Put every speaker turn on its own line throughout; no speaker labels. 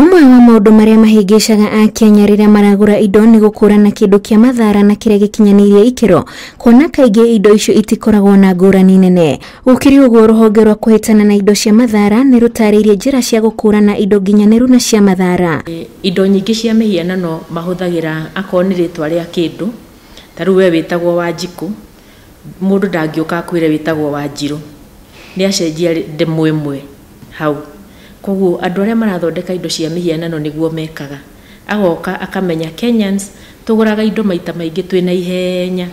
Ũmwe wa maũndũ marĩa mahĩngĩcaga Akenya rĩrĩa maragũra indo nĩ gũkũrana kĩndũ kĩa mathara na kĩrĩa gĩkinyanĩirie ikĩro, kuona kaingĩ indo icio itikoragwo na ngũrani nene. Gũkĩrĩ ũguo, rũhonge rwa kũhĩtana na indo cia mathara nĩ rũtarĩirie njĩra cia gũkũrana indo nginyanĩru na cia mathara.
Indo nyingĩ cia mĩhianano mahũthagĩra akorwo nĩ rĩtwa rĩa kĩndũ, ta rĩu we wĩtagwo Wanjikũ, mũndũ ndangĩũka akwĩre wĩtagwo Wanjirũ, nĩ acenjia ndemwa ĩmwe hau. Koguo andũ arĩa marathondeka indo cia mĩhianano nĩguo mekaga, agoka akamenya Kenyans tũgũraga indo maita maingĩ twĩna ihenya,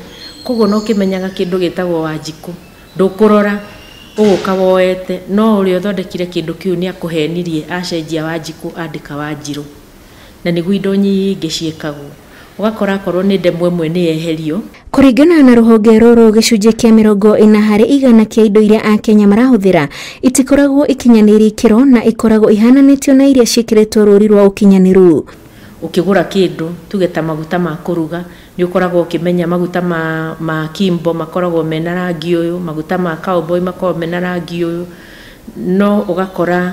koguo no ũkĩmenyaga kĩndũ gĩtagwo Wanjikũ, ndũkũrora ũgũka woete, no ũrĩa ũthondekire kĩndũ kĩu nĩ akũhenirie acenjia Wanjikũ andĩka Wanjirũ. Na nĩguo indo nyingĩ ciĩkagwo, ũgakora akorwo nĩ ndemwa ĩmwe nĩ yeherio.
Kũringana na rũhonge rũrũ, gĩcunjĩ kĩa 40% kĩa indo iria Akenya marahũthĩra itikoragwo ikinyanĩirie ikĩro na ikoragwo ihananĩtio na iria ciĩkĩrĩtwo rũũri rwa ũkinyanĩru.
Ũkĩgũra kĩndũ tuge ta maguta ma kũruga, nĩ ũkoragwo ũkĩmenya maguta ma Kimbo makoragwo mena rangi ũyũ, maguta ma Cowboy makoragwo mena rangi ũyũ, no ũgakora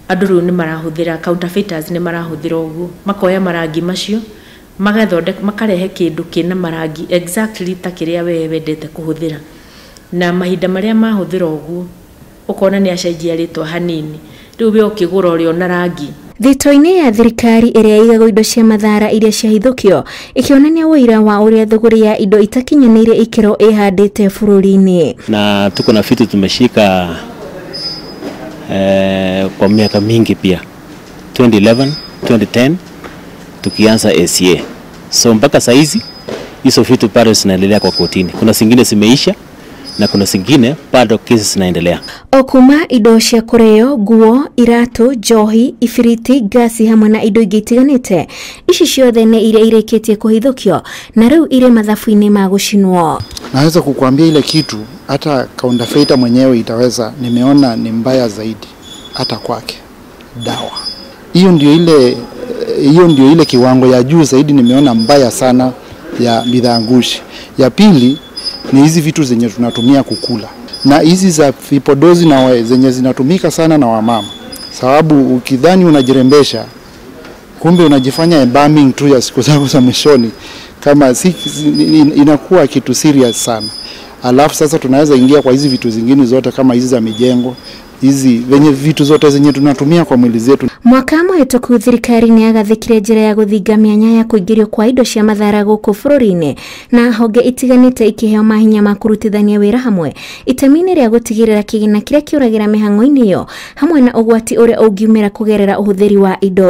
andũ rĩu nĩ marahũthĩra counterfeiters, nĩ marahũthĩra ũguo, makoya marangi macio magathondeka, makarehe kĩndũ kĩna marangi exactly ta kĩrĩa we wendete kũhũthĩra. Na mahinda marĩa mahũthĩra ũguo ũkona nĩ acenjia rĩtwa hanini, rĩu we ũkĩgũra ũrĩona rangi.
Thito-inĩ ya thirikari ĩrĩa ĩigagwo indo cia mathara iria ciahithũkio ikĩonania ũira wa ũrĩa thũgũrĩ ya indo itakinyanĩirie ikĩro ĩhandĩte bũrũri-inĩ.
Na tuko na vitu tumeshika kwa miaka mingi pia 2011 2010 tukianza ACA, so mpaka saizi hizo vitu bado zinaendelea kwa kotini. Kuna zingine zimeisha na kuna zingine bado kesi zinaendelea.
O kuma indo cia kũrĩo, nguo, iratũ, njohi, ibiriti, ngasi hamwe na indo ingĩ itiganĩte, ici ciothe nĩ iria irĩkĩtie kũhithũkio na rĩu irĩ mathabu-inĩ ma gũcinwo.
Naweza kukuambia ile kitu hata counterfeiter mwenyewe itaweza, nimeona ni mbaya zaidi hata kwake, dawa. Hiyo ndio ile kiwango ya juu zaidi nimeona mbaya sana ya bidhaa ngushi. Ya pili ni hizi vitu zenye tunatumia kukula na hizi za vipodozi na zenye zinatumika sana na wamama, sababu ukidhani unajirembesha kumbe unajifanya embalming tu ya siku zako za mwishoni, kama si, inakuwa kitu serious sana. Alafu sasa tunaweza ingia kwa hizi vitu zingine zote kama hizi za mijengo, hizi venye vitu zote zenye tunatumia kwa mwili zetu.
Mwaka mũhĩtũku thirikari nĩ yagathĩkire njĩra ya gũthinga mĩanya ya kũingĩrio kwa indo cia mathara gũkũ bũrũri-inĩ, na honge itiganĩte ikĩheo mahinya ma kũrutithania wĩra hamwe itemi-inĩ rĩa gũtigĩrĩra kĩgĩna kĩrĩa kĩũragĩra mĩhang'o-inĩ ĩyo hamwe na ũgwati ũrĩa ũngiumĩra kũgerera ũhũthĩri wa indo.